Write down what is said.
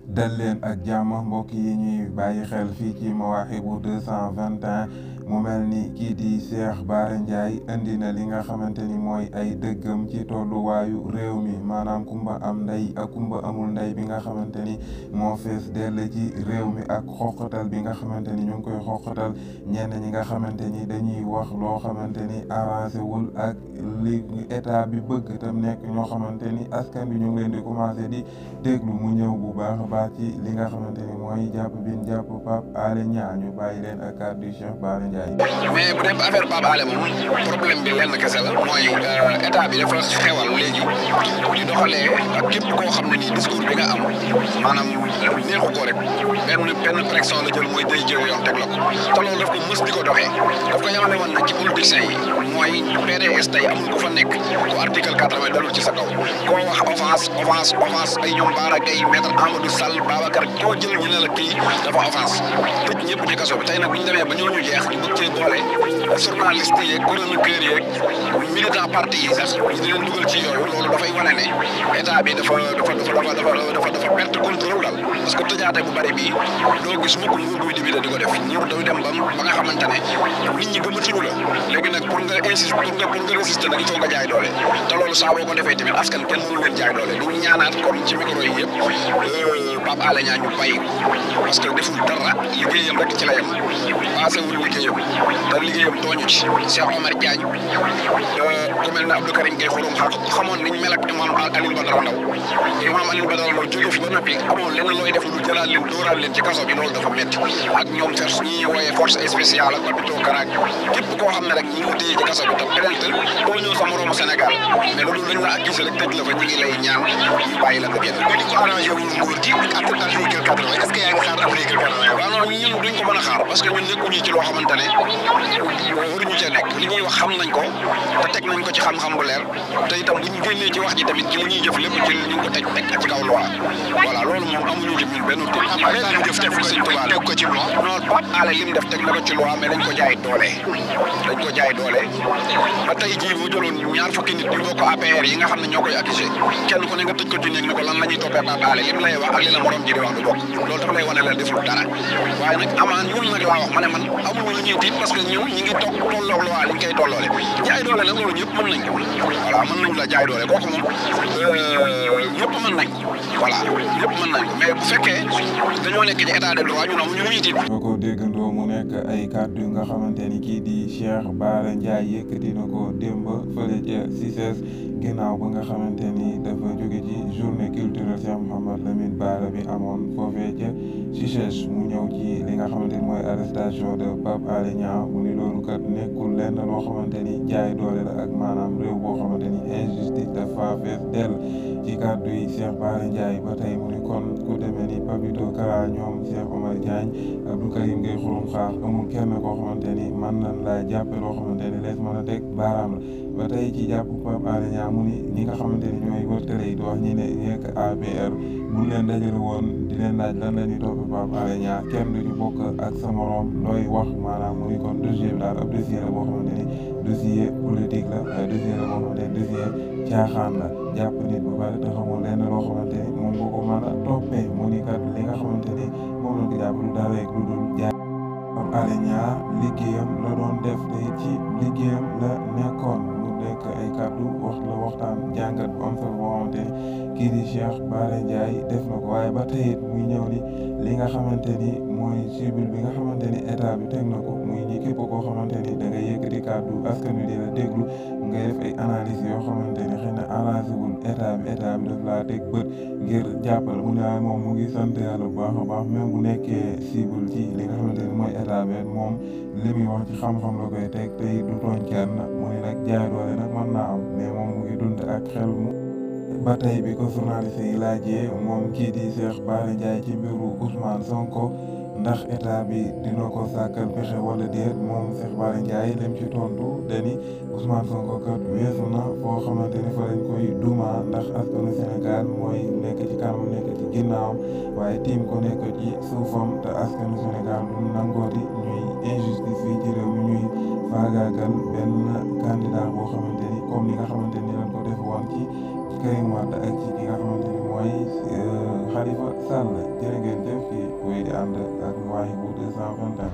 dal leen ak jàmm mbokk yi ñuy bàyyi xel fii ci Mawahibou 221 mu mel ni kii di Cheikh Bara Ndiaye indi na li nga xamante ni mooy ay dëggam ci tolluwaayu réew mi maanaam kumba am ndey ak kumba amul ndey bi nga xamante ni moo fees dell ci réew mi ak xoqatal bi nga xamante ni ñu ngi koy xoqatal ñenn ñi nga xamante ni dañuy wax loo xamante ni avancé wul ak li état bi bëgg tam nekk ñoo xamante ni askan bi ñu ngi leen di commencé di déglu mu ñëw bu baax a baax ci li nga xamante ni mooy jàpp bi ñu jàpp Pape Alé Niang ñu bàyyi leen ak kàddu du Cheikh Bara Ndiaye. mais bu dee affaire Pape Alé moom problème bi lenn kese la mooy état bi dafa xewal léegi di doxalee ak képp koo xam ne nii discours bi nga am maanaam neexu ko rek benn pression la jël mooy day jël yoon teg la ko te loolu daf ko mës di ko doxee daf ko yamale woon nag ci politiciens yi mooy PDS tey amul ku fa nekk ku article 80 dalul ci sa kaw koo wax offense ay ñoom Bara Gaye maître Amadou Sall Babacar koo jël ñu ne la kii dafa offense tëj ñëpp ci kaso bi tey nag bu ñu demee ba ñooñu jeex ñu bëgg cee boole journaliste yeeg chroniqueur yeeg militant parti yi sax ñu di leen dugal ci yooyu loolu dafay wane ne état bi dafa perte contrôle daal parce que tëjaate bu bari bii doo gis mukk nguur guy dibi di ko def nguur day dem ba nga xamante ne nit ñi gëmatuñu la léegi nag pour nga insister pour nga résister nag il faut nga jaay doole te loolu saa boo ko defee tamit askan kenn mënu leen jaay doole ñu ñaanaat comme ci micro yi yëpp Pape Alé Niang ñu bàyyi parce que deful dara liggéeyam rek ci la yem passé wul liggéeyam te liggéeyam tooñu ci Cheikh Omar Diagne ku mel ne Abdou Karim Gueye xurum xamoon niñ mel ak imam Alioune Badara Ndaw imam Alioune Badara Ndaw jóge fi ba noppi amoon lenn looy def lu jëlaat leen dóoraat leen ci kaso bi loolu dafa métti ak ñoom force ñi wooyee force spéciale ak Papito Karaak képp koo xam ne rek ñi ngi téye ci kaso bi tam peut-être doo ñëw sa moroomu Sénégal mais loolu dañ la accusé rek tëj la fa ñi ngi lay ñaan ñu bàyyi la nga génn mais di ko arrangé wul nguur gi ak article 80 est-ce que yaa ngi xaar article 80 waaw non ñun duñ ko mën a xaar parce que ñun nekkuñu ci loo xamante ne waruñu cee nekk li ñuy wax xam nañ ko te teg nañ ko ci xam-xam bu leer te itam bu ñu génnee ci wax ji tamit ci li ñuy jëf lépp ci ñu ko teg ci kaw loi voilà loolu moom amuñu ci ñun benn tur am ay ñu jëf teg ko Sëñ Tuubaa teg ko ci loi non Pape Alé lim def teg na ko ci loi mais dañ ko jaay doole ba tey jii boo jëloon ñaar fukki nit yu bokk APR yi nga xam ne ñoo koy accusé kenn ku ne nga tëj ko ci nekk ne ko lan la ñuy toppee Pape Alé lim lay wax ak li la morom ji di wax du bokk loolu dafa lay wane la deful dara waaye nag amaan ñun nag laa wax ma ne man amuñu lu ñuy tiit parce que ñun ñi ngi tolloog loi li ñu koy tolloole jaay doole nag loolu ñëpp mën nañ ko voilà mën nañ la jaay doole kooku moom ñëpp mën nañ ko voilà ñëpp mën nañ ko mais bu fekkee dañoo nekk ci état de droit ñun amuñu lu ñuy tiit. soo ko déggandoo mu nekk ay kàddu nga xamante ni kii di Cheikh Bara Ndiaye yëkkati na ko démb fële ca CICES ginnaaw ba nga xamante ni dafa jóge ci journée culturelle Cheikh Mouhamed Lamine Bara bi amoon foofee ca CICES mu ñëw ci li nga xamante ni mooy arrestation de Pape Alé Niang mu ni loolu kat nekkul lenn loo xamante ni jaay doole la ak maanaam réew boo xamante ni injustice dafa fees dell ci kàddu yi Cheikh Bara Ndiaye ba tey mu ni kon ku demee ni Papito Kara ñoom Cheikh Omar Diagne Abdou Karim Gueye xurum xaar amul kenn koo xamante ni mën nañ laa jàppe loo xamante ni lees mën a teg baaraam la ba tey ci jàpp Pape Alé Niang mu ni ñi nga xamante ni ñooy wërtale yi di wax ñi ne nekk APR bu leen dajale woon di leen laaj lan la ñuy topp Pape Alé Niang kenn du ci bokk ak sa morom looy wax maanaam mu ni kon dossier bi daal ab dossier la boo xamante ni dossier politique la dossier la boo xamante ni dossier caaxaan la jàpp nit bu bari te xamul lenn loo xamante ni moom boo ko mën a toppee mu ni kat li nga xamante ni moom la ko jàpp lu dara rek lu dul jaay Pape Alé Niang liggéeyam la doon def te ci liggéeyam la nekkoon mu nekk ay kàddu waxtaan jàngat bu am solo boo xamante ni kii di Cheikh Bara Ndiaye def na ko waaye ba tey it muy ñëw ni li nga xamante ni mooy cible bi nga xamante ni état bi teg na ko muy ñi képp koo xamante ni da ngay yëkkati kàddu askan wi di la déglu ngay def ay analyse yoo xamante ni xëy na arrangé wul état bi daf laa teg bët ngir jàppal mu ne waaye moom mu ngi sant yàlla bu baax a baax même bu nekkee cible ci li nga xamante ni mooy état bi moom li muy wax ci xam-xam la koy teg te du tooñ kenn mu ne nag jaay doole nag mën naa am mais moom mu ngi dund ak xel mu ba tey bi ko journaliste yi laajee moom kii di Cheikh Bara Ndiaye ci mbiru Ousmane Sonko ndax état bi dina ko sàkkal pexe wala déet moom Cheikh Bara Ndiaye lim ci tontu dani Ousmane Sonko kat weesu na foo xamante ni fa lañ koy duma ndax askanu Sénégal mooy nekk ci kanam nekk ci ginnaawam waaye tiim ko nekk ci suufam te askanu Sénégal du nangooti ñuy injustice fii ci réew mi ñuy faagaagal benn candidat boo xamante ni comme ni nga xamante ni lañ ko def woon ci Karim Wade ak ci ki nga xamante ni mooy Khalifa Sall jërë ngeen jëf ci wéy di ànd ak Mawahibou 221